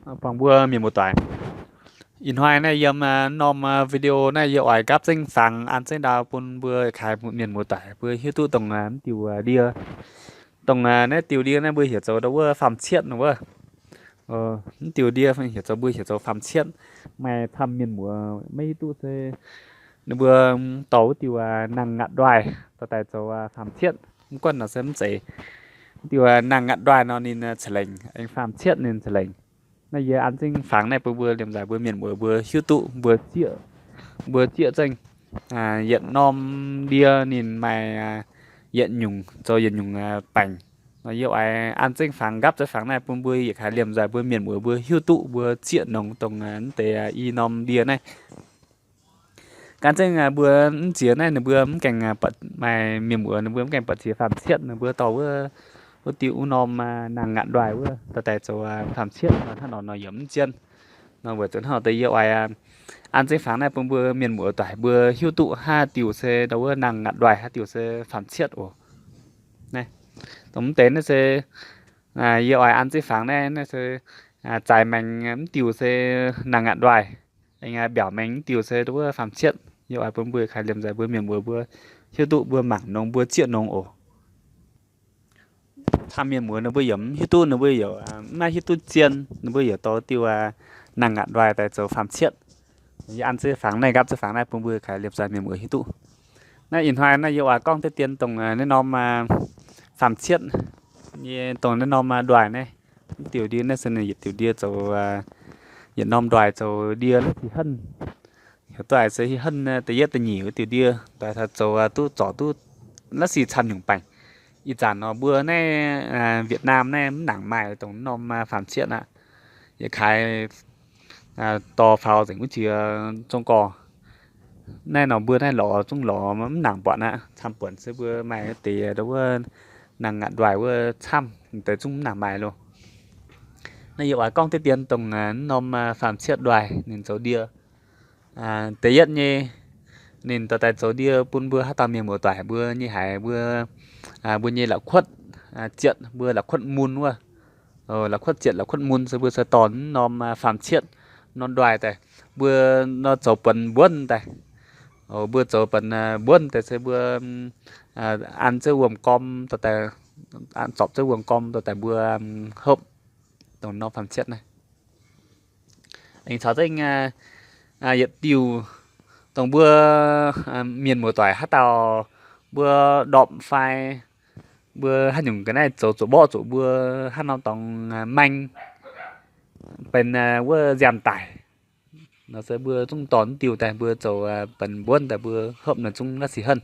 Buangh mbuo mienh muoz-doic, ih hnoi naaiv yiem norm video naaiv yie oix gapv zengv fangx an zengv ndau bun mbuo kaaix mienh muoz-doic mbuo hiuv duqv dongh mv diuh ndie, dongh naaiv diuh ndie naaiv mbuo heuc zoux ndau wuov faam-cietv nor wuov. Mv diuh ndie heuc zoux, mbuo heuc zoux faam-cietv. Maaih camv mienh muoz maiv hiuv duqv se ninh mbuo dorh wuov diuh naang-ngatc ndoih dorh daaih zoux faam-cietv. Mv gunv nor se mv zeiz, diuh naang-ngatc ndoih nor ninh ca'lengc, aengx faam-cietv ninh ca'lengc. Naaiv yie an zengv fangx naaiv bun mbuo liemh nzaaic mbuo mienh muoz mbuo hiuv duqv mbuo zieqv, mbuo zieqv zengv yietc norm ndie ninh maaih yietc nyungc zoux yietc nyungc baengc. Nor yie oix an zengv fangx nqapv zengv fangx naaiv bun mbuo yietc kaaix liemh nzaaic mbuo mienh muoz mbuo hiuv duqv mbuo zieqv nongx dongh mv deix i norm ndie naaiv. Gan zengv mbuo mv ziex naaiv ninh mbuo mv gaengh maaih mienh muoz ninh mbuo mv gaengh buatc ziex faam-cietv, ninh mbuo dorh wuov, wuov diuh wuov norm naang-ngatc ndoih wuov dorh daaih zoux faam-cietv nor, hnangv nor nor yaac mv zien. Nor weic zuqc hnangv nor deix yie oix an zengv fangx naaiv bun mbuo mienh muoz doic mbuo hiuv duqv haaix diuc se ndau wuov naang-ngatc ndoih, haaix diuc se faam-cietv oc. Naaiv dongh mv deix naaiv se yie oix an zengv fangx naaiv, naaiv se zaaix maengx mv diuh se naang-ngatc ndoih, aengx mbiaauc maengx mv diuh se ndau wuov faam-cietv. Yie oix bun mbuo kaaix liemh nzaaic mbuo mienh muoz mbuo hiuv duqv mbuo mangc nongx mbuo zieqv nongx oc. Camv mienh muoz ninh mbuo yaac mv hiuv duqv, ninh mbuo yaac mv maaih hiuv duqv zien, ninh mbuo yaac dorh diuh naang-ngatc ndoih daaih zoux faam-cietv. Yie an zengv fangx naaiv, nqapv zengv fangx naaiv bun mbuo kaaix liemh nzaaic mienh muoz hiuv duqv. Naaiv ih hnoi naaiv yie oix gorngv deix dien dongh naaiv norm faam-cietv nyei, dongh naaiv norm ndoih naaiv. Mv diuh ndie naaiv se yietc diuh ndie zoux, yietc norm ndoih zoux ndie naaiv sic henv. Heuc doix se hieh henv da'yietv da'nyeic wuov diuh ndie, doix taux zoux duqv zorc duqv naaiv sic camv nyungc baengc. Ih zanc nor mbuo naaiv Việt Nam naaiv mv nangc maaih dongh norm faam-cietv aqv. Yietc kaaix dorh faaux nzengc wuov jiex Zong Gorc. Naaiv nor mbuo naaiv lorz zungv lorz mv nangc buatc aqv. Camv buonc se mbuo maaih deix ndau wuov naang-ngatc ndoih wuov camv deix zungv mv nangc maaih loh. Naaiv yie oix gorngv deix dien dongh norm faam-cietv ndoih ninh zoux ndie. Da'yietv nyei, ninh dorh daaih zoux ndie bun mbuo haaix dauh mienh muoz-doic mbuo nyei haiz mbuo, mbuo nyei la'kuotv zietc, mbuo la'kuotv mun wuov. La'kuotv zietc la'kuotv mun se mbuo se dorh norm faam-cietv norm ndoih daaih, mbuo nor zoux buonc mbuonv daaih. Mbuo zoux buonc mbuonv daaih se mbuo an zengv wuom-gorm dorh daaih, zorpc zengv wuom-gorm dorh daaih mbuo hopv dongh norm faam-cietv naaiv. Aengx caux zengv yietc diuh dongh mbuo mienh muoz-doic haaix dauh mbuo ndorpc fai mbuo haaix nyungc ga'naaiv zoux zuqc mborqv zuqc mbuo haaix norm dorngx maeng benx wuov nziaamv-daic nor se mbuo zungv dorh mv diuh daaih mbuo zoux benx mbuonv daaih mbuo hopv nor zungv naaiv sic henv.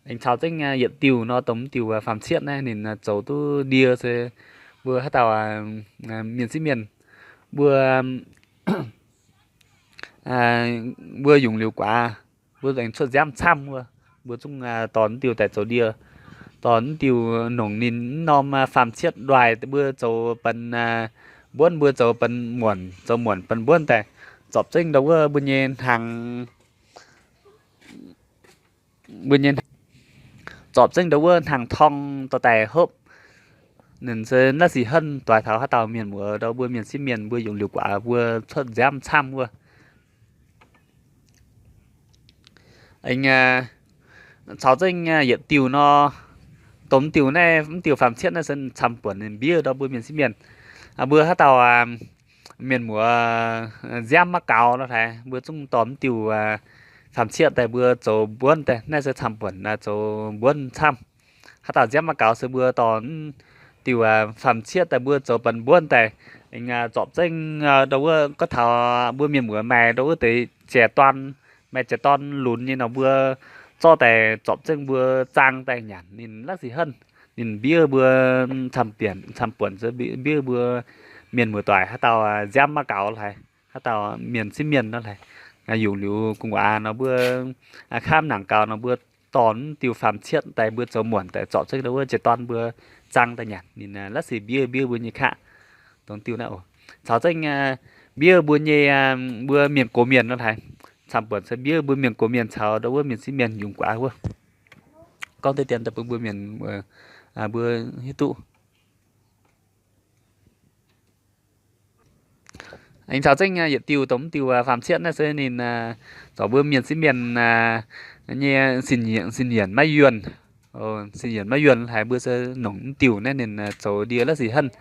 Aengx caux zengv yietc diuh nor dongh mv diuh faam-cietv naaiv ninh zoux duqv ndie se mbuo haaix dauh mienh sieqv mienh mbuo, mbuo yungz liuz guaax, mbuo aengx cuotv nziaamv camv wuov, mbuo zungv dorh mv diuh daaih zoux ndie. Dorh mv diuh nongc ninh mv norm faam-cietv ndoih mbuo zoux benx mbuonv, mbuo zoux benx muonc, zoux muonc benx mbuonv daaih, zorpc zengv ndau wuov mbuo nyei hnaangx, mbuo nyei zorpc zengv ndau wuov hnaangx torng dorh daaih hopv. Ninh se naaiv sic henv doix taux haaix dauh mienh muoz ndau mbuo mienh sieqv mienh mbuo yungz liuz guaax mbuo cuotv nziaamv camv wuov. Aengx caux zengv yietc diuh nor, dongh mv diuh naaiv, mv diuh faam-cietv naaiv se camv buonc ninh mbiev ndau mbuo mienh sieqv mienh. Mbuo haaix dauh mienh muoz nziaamv maiv gaux nor hlaaix, mbuo zungv dorh mv diuh faam-cietv daaih mbuo zoux mbuonv daaih, naaiv se camv buonc zoux mbuonv camv. Haaix dauh nziaamv maiv gaux se mbuo dorh mv diuh faam-cietv daaih mbuo zoux benx mbuonv daaih, aengx zorpc zengv ndau wuov gorngv taux mbuo mienh muoz maaih ndau wuov deix jiex dorn, maaih jiex dorn lunx nyei nor mbuo zorqv daaih zorpc zengv mbuo zaang daaih nyanc ninh naaiv sic henv. Ninh mbiev mbuo camv buonc, camv buonc se mbiev mbuo mienh muoz-doic haaix dauh nziaamv maiv gaux hlaaix, haaix dauh mienh sieqv mienh nor hlaaix, yungz liuz gu'nguaaz nor mbuo kamv nangc gaux nor mbuo dorh mv diuh faam-cietv daaih mbuo zoux muonc daaih zorpc zengv ndau wuov jiex dorn mbuo zaang daaih nyanc ninh naaiv sic mbiev, mbiev mbuo nyei kaqv. Dongh diuh naaiv oc. Caux zengv mbiev mbuo nyei, mbuo mienh gox mienh nor hlaaix, camv buonc se mbiev mbuo mienh gox mienh caux ndau wuov mienh sieqv mienh yungz guaax wuov. Gorngv deix dien daaih bun mbuo mienh mbuo hiuv duqv. Aengx caux zengv yietc diuh dongh mv diuh faam-cietv naaiv se ninh zoux mbuo mienh sieqv mienh nyei sin yienc maiv yuonh. Sin yienc maiv yuonh haiz mbuo se nongc mv diuh naaiv ninh zoux ndie la'sic henv.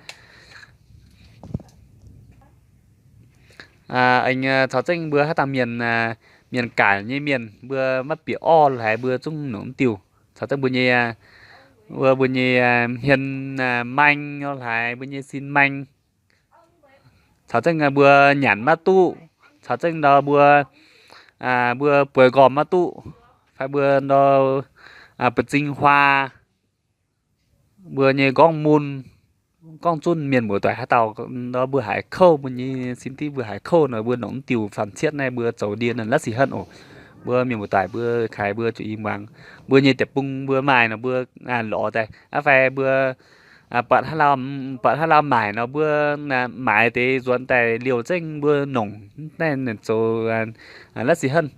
Aengx caux zengv mbuo haaix dauh mienh, mienh gaanc nyei mienh mbuo maiv bieqc orv haiz mbuo zungv nongc mv diuh. Caux zengv mbuo nyei, mbuo nyei hmien maeng lorz haiz mbuo nyei sin maeng. Caux zengv mbuo nyanc maiv duqv, caux zengv ndau mbuo, mbuo bueix nqormh maiv duqv, fai mbuo ndau ba'zing huaa, mbuo nyei nqorngv mun, gorngv zunv mienh muoz-doic haaix dauh ndau mbuo haiz kouv, mbuo nyei sin div mbuo haiz kouv nor, mbuo nongc mv diuh faam-cietv naaiv mbuo zoux ndie naaiv la'sic henv oc. Mbuo mienh muoz-doic mbuo kaaix mbuo zuqc i muangx. Mbuo nyei deic-bung mbuo maaih nor mbuo lorz daaih aqv fai mbuo buatc haaix lauh, buatc haaix lauh maaic nor mbuo maaiz deix nzuonx daaih liouh zengv mbuo nongc naaiv zoux la'sic henv.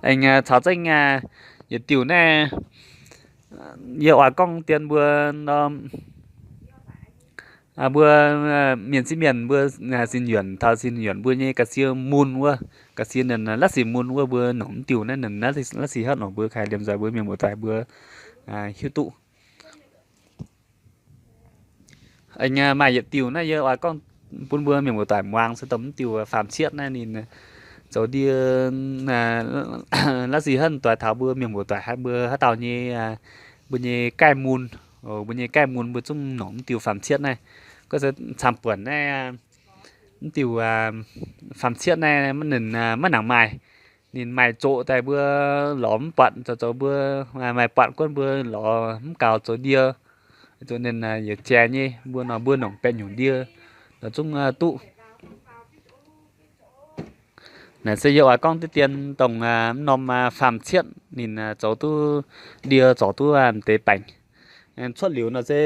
Aengx caux zengv yietc diuh naaiv yie oix gorngv dien mbuo, mbuo mienh sieqv mienh mbuo sin yienc taux sin yienc mbuo nyei ga'sie mun wuov, ga'sie ninh la'sic mun wuov mbuo nongc mv diuh naaiv ninh la'sic henv oc. Mbuo kaaix liemh nzoih mbuo mienh muoz-doic mbuo hiuv duqv. Aengx maaih yietc diuh naaiv yie oix gorngv bun mbuo mienh muoz-doic muangx se dongh mv diuh faam-cietv naaiv ninh zoux ndie la'sic henv doix taux mbuo mienh muoz-doic haiz mbuo haaix dauh nyei, mbuo nyei gaih mun, mbuo nyei gaih mun mbuo zungv nongc mv diuh faam-cietv naaiv. Gorngv se camv-buonc naaiv mv diuh faam-cietv naaiv ninh maiv nangc maaih. Ninh maaih zoqc daaih mbuo lorz mv buatc, zoux zoux mbuo maaih buatc guonv mbuo lorz mv gaux zoux ndie. Zoux ninh yietc jaaix nyei mbuo nor mbuo nongc baeqc nyungc ndie nor zungv duqv. Naaiv se yie oix gorngv diqv dien dongh mv norm faam-cietv ninh zoux duqv ndie zorc duqv deix baengc. Cuotv liuz nor se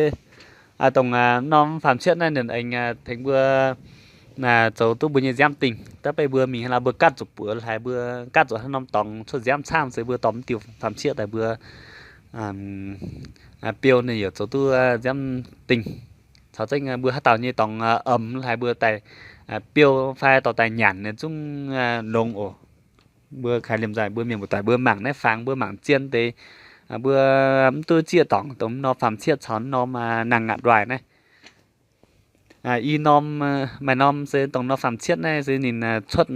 dongh norm faam-cietv naaiv ninh aengx tengx mbuo zoux duqv mbuo nyei nziaamv dingh. Da'beiv mbuo mingh haaix lauh mbuo gaatv zuqc buoz haaix, mbuo gaatv zuqc haaix norm dorngx cuotv nziaamv camv se mbuo dorh mv diuh faam-cietv daaih mbuo biou ninh yaac zoux duqv nziaamv dingh. Caux zengv mbuo haaix dauh nyei dorngx emx haaix mbuo daaih biou fai dorh daaih nyanc ninh zungv longx oc. Mbuo kaaix liemh nzoih mbuo mienh muoz-doic mbuo mangc naaiv fangx mbuo mangc zien deix, mbuo mv duqv zieqv dorngc dongh mv norm faam-cietv caux mv norm naang ngaatc nduaih naaiv. I norm, maaih norm se dongh norm faam-cietv naaiv se ninh cuotv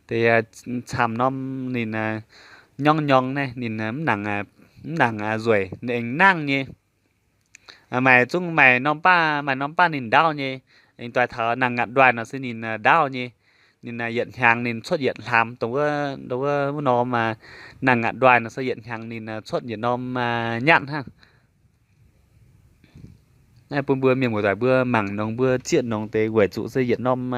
deix camv norm ninh nyorngv nyorng naaiv ninh mv nangc nzueic ninh aengx nangv nyei. Maaih zungv maaih norm baav, maaih norm baav ninh ndaauv nyei. Aengx doix taux naang ngaatc nduaih nor se ninh ndaauv nyei. Ninh yietc hnyangx ninh cuotv yietc hlaam, dongh wuov, dongh wuov norm naang ngaatc nduaih nor se yietc hnyangx ninh cuotv yietc norm nyatv hnangv. Naaiv bun mbuo mienh muoz-doic mbuo mangc nongx mbuo zieqv nongx deix weic zuqc se yietc norm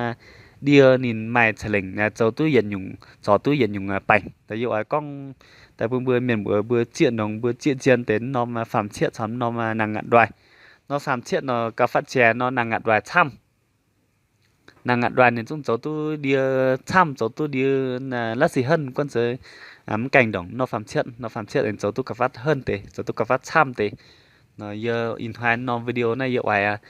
ndie ninh maaih ca'lengc zoux duqv yietc nyungc, zorc duqv yietc nyungc baengc. Daaih yie oix gorngv daaih bun mbuo mienh muoz mbuo zieqv nongx mbuo zieqv zien deix norm faam-cietv caux norm naang ngaatc nduaih. Norm faam-cietv nor gauh fatv jiex norm naang ngaatc nduaih camv. Naang ngaatc nduaih ninh zungv zoux duqv ndie camv, zoux duqv ndie la'sic henv guonv se mv gaengh ndongc norm faam-cietv. Norm faam-cietv ninh zoux duqv gauh fatv henv deix, zoux duqv gauh fatv camv deix. Nor yie ih hnoi norm video naaiv yie oix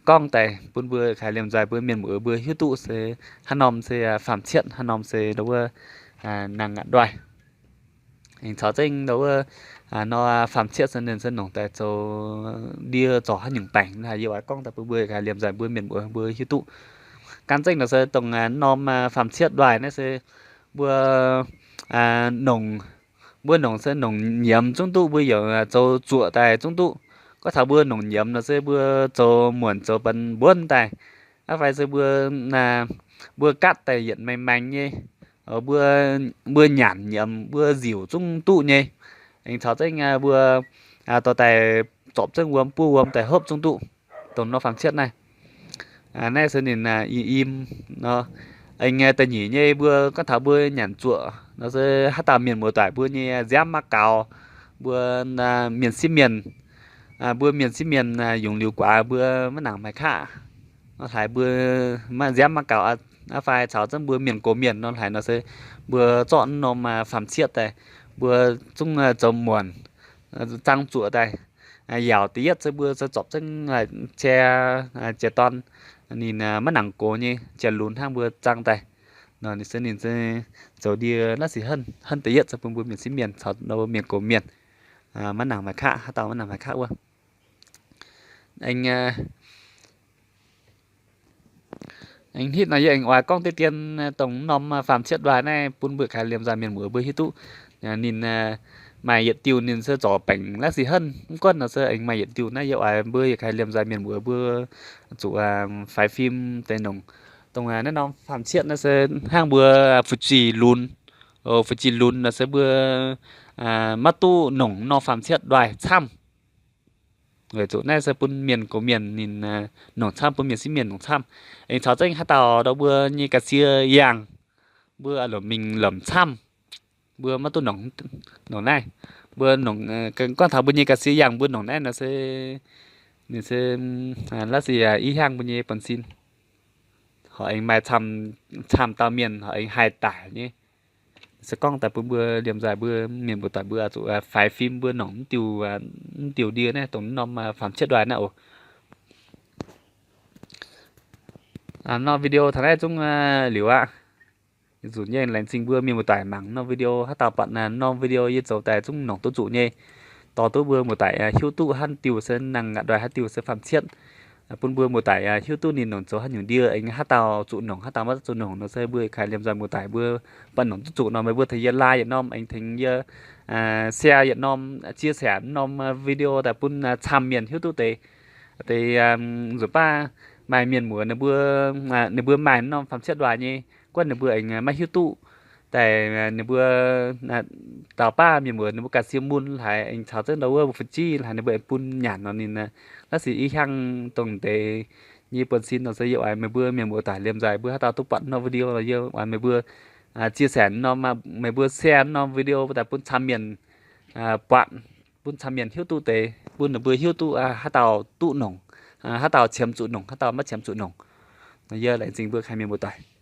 gorngv daaih bun mbuo kaaix liemh nzoih mbuo mienh muoz mbuo hiuv duqv se haaix norm se faam-cietv, haaix norm se ndau wuov naang ngaatc nduaih. Aengx caux zengv ndau wuov nor faam-cietv se ninh se nongc daaih zoux ndie zorc haaix nyungc baengc naaiv, yie oix gorngv daaih bun mbuo kaaix liemh nzoih mbuo mienh muoz mbuo hiuv duqv. Gan zengv nor se dongh norm faam-cietv nduaih naaiv se mbuo nongc, mbuo nongc se nongc nyiemz zungv duqv, mbuo yaac zoux zuoqc daaih zungv duqv. Gorngv taux mbuo nongc nyiemz nor se mbuo zoux muonc zoux benx mbuonv daaih, aqv fai se mbuo, mbuo gatv daaih yietc maengx maengx nyei, mbuo, mbuo nyanc nyiemz mbuo nziuc zungv duqv nyei. Aengx caux zengv mbuo dorh daaih zorpc zengv wuom buov wuom daaih hopv zungv duqv, dongh norm faam-cietv naaiv. Naaiv se ninh i im nor. Aengx da'nyeic nyei mbuo gorngv taux mbuo nyanc zuoqc nor se haaix dauh mienh muoz-doic mbuo nyei nziaamv maiv gaux, mbuo mienh sieqv mienh, mbuo mienh sieqv mienh yungz liuz guaax mbuo maiv nangc maaih qaqv nor, hlaaix mbuo maiv nziaamv maiv gaux aqv fai caux zengv mbuo mienh gox mienh nor, hlaaix nor se mbuo zorqv norm faam-cietv daaih, mbuo zungv zoux muonc, zangv zuoqc daaih, Yaauc da'yietv se mbuo se zorpc zengv jai, jai-dorn, ninh maiv nangc gox nyei jai-lunx hnangv mbuo zangv daaih nor, ninh se ninh se zoux ndie la'sic henv. Henv da'yietv se bun mbuo mienh sieqv mienh caux mienh gox mienh maiv nangc maaih kaqv, haaix dauh maiv nangc maaih kaqv wuov. Aengx Aengx hitv nor yie aengx oix gorngv deix dien dongh norm faam-cietv nduaih naaiv bun mbuo kaaix liemh nzaih mienh muoz mbuo hiuv duqv. Ninh maaih yietc diuh ninh se zorc baengc la'sic henv. Mv gunv nor se aengx maaih yietc diuh naaiv yie oix mbuo yietc kaaix liemh nzaih mienh muoz mbuo zuqc faix fim deix nongc. Dongh naaiv norm faam-cietv naaiv se hnangv mbuo fu'jueiv lunx, fu'jueiv lunx nor se mbuo maiv duqv nongc norm faam-cietv nduaih camv. Weic zuqc naaiv se bun mienh gox mienh ninh nongc camv, bun mienh sieqv mienh nongc camv. Aengx caux zengv haaix dauh ndau mbuo nyei ga'sie yangh, mbuo lomc mingh lomc camv, mbuo maiv duqv nongc, nongc naaiv. Mbuo nongc, gorngv taux mbuo nyei ga'sie yangh mbuo nongc naaiv nor se, ninh se la'sic i hiangv mbuo nyei buonv-sin horpc aengx maaih camv dauh mienh horpc aengx haih daic nyei. Se gorngv daaih bun mbuo liemh nzaih mbuo mienh muoz-doic mbuo zuqc faix fim mbuo nongc mv diuh, mv diuh ndie naaiv dongh norm faam-cietv nduaih naaiv oc. Norm video taux naaiv zungv liuz aqv. Nzunc yie laengz zingh mbuo mienh muoz-doic mangc norm video. Haaix dauh buatc norm video yie zoux daaih zungv nongc duqv zuqc nyei, dorh duqv mbuo muoz-doic hiuv duqv haaix diuh se nangh nqa'ndoih, haaix diuh se faam-cietv, bun mbuo muoz-doic hiuv duqv ninh nongc zoux haaix nyungc ndie, aengx haaix dauh zuqc nongc, haaix dauh maiv zuqc nongc nor se mbuo kaaix liemh nzaih muoz-doic mbuo buatc nongc duqv zuqc nor meih mbuo tengx yie like yietc norm, aengx tengx yie share yietc norm, chia sẻ norm video daaih bun camv mienh hiuv duqv deix. Deix nzunc baav maaih mienh muoz ninh mbuo, ninh mbuo maaih norm faam-cietv nduaih nyei, guonv ninh mbuo aengx maiv hiuv duqv daaih, ninh mbuo dauh baav mienh muoz ninh mbuo ga'sie mun haic, aengx caux zengv ndau wuov fu'jueiv haic, ninh mbuo aengx bun nyanc nor ninh la'sic i hiangv dongh deix nyei buonv-sin nor se yie oix meih mbuo mienh muoz-doic liemh nzaih mbuo haaix dauh duqv buatc norm video nor yie oix meih mbuo chia sẻ norm, meih mbuo share norm video daaih bun camv mienh buatc, bun camv mienh hiuv duqv deix, bun ninh mbuo hiuv duqv haaix dauh duqv nongc, haaix dauh qiemx zuqc nongc, haaix dauh maiv qiemx zuqc nongc. Nor yie laengz zingh mbuo kaaix mienh muoz-doic.